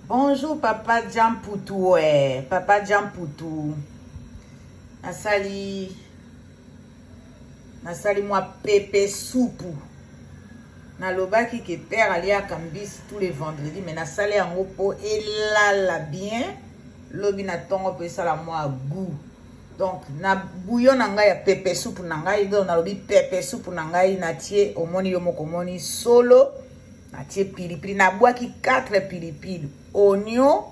Bonjour papa Djamputu eh, papa Djamputu. Nasali nasali mwa pepe supu. Nalobaki ke père aliaka mbisi tous les vendredis mais nasali yango po elala bien lobi na tongo po esala mwa goût. Donc na bouillon na ngai ya pepe supu na ngai donc nalobi pepe supu na ngai natie omoni yo moko omoni solo natie pilipili nabwaki 4 pilipili oignon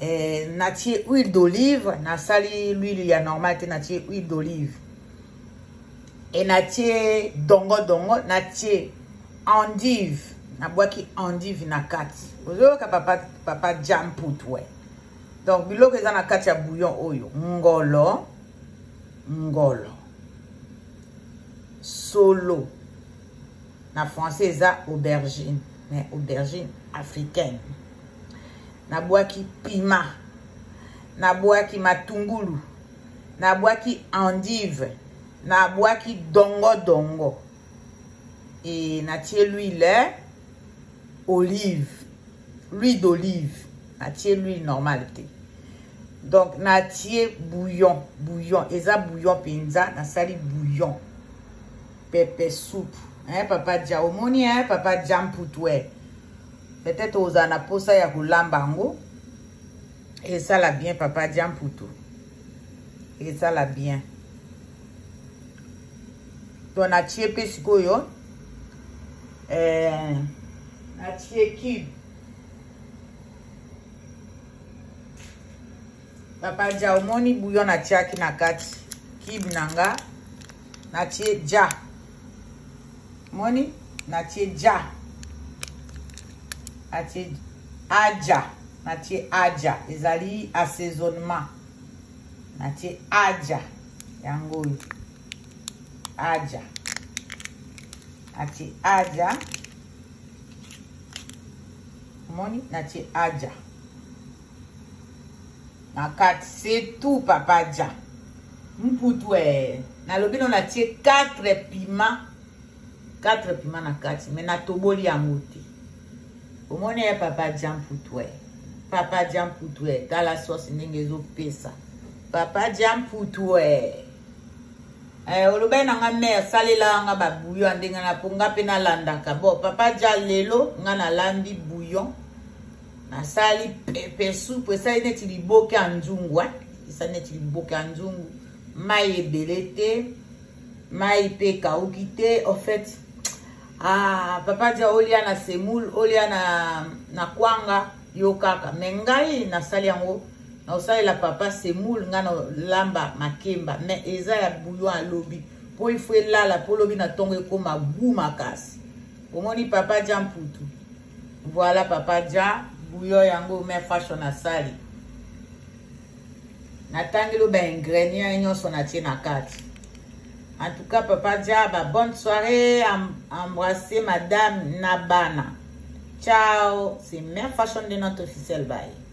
eh, natie huile d'olive nasali l'huile ya normal te natie huile d'olive e natie dongo dongo natie endive nabwaki endive na kati ozoyoka papa, papa jamputwe donc biloko eza na kati ya bouillon oyo ngolo ngolo solo na français eza aubergine mais aubergine africaine nabwaki pima nabwaki matungulu nabwaki endive nabwaki dongo dongo e natie l'huile olive l'huile d'olive natie l'huile normale te donc natie bouillon bouillon eza bouillon mpenza nasali bouillon pepe soupe hein, papa dia omoni hein, papa dia mputu eh. Peut-être ozala na posa ya kolamba yango esala bien papa dia mputu esala bien donc natie mpe sikoyo eh, natie cube papa dia omoni bouillon natiaki na kati cube na nga natie ja moni natie ja natie aja natie aja ezali assaisonnement natie aja yango oyo aja natie aja omoni natie aja na kati c'est tout papa ja mputu eh nalobi no natie 4 piment 4 piment na kati mais natoboli yango te omoni ya papa ja mputu eh papa ja mputu eh tala sauce ndenge ezopesa papa ja mputu eh Eh, olobaki na nga mare salela nga babouillon ya ndenge na mpo nga mpe nalandaka bon papa ja lelo nga nalambi bouillon nasali pepe supu esali neti liboke ya nzungu eh? esali neti liboke ya nzungu mai ebele te mai mpe ekauki te en fait ah, papa dia olia na semoule olia na, na kwanga yo kaka me ngai nasali yango nakosalela papa semoule ngai nalamba makemba me eza ya bouillon alobi mpo ifo elala mpo lobi na ntongo ekoma gu makasi omoni papa dia mputu Voilà papa ja bouillon yango mère fashion asali. Natangeli ba ingredients nyonso natie na kati. En tout cas papa ja ba bonne soirée, embrasser madame na bana. Ciao, c'est mère fashion de notre officiel bye.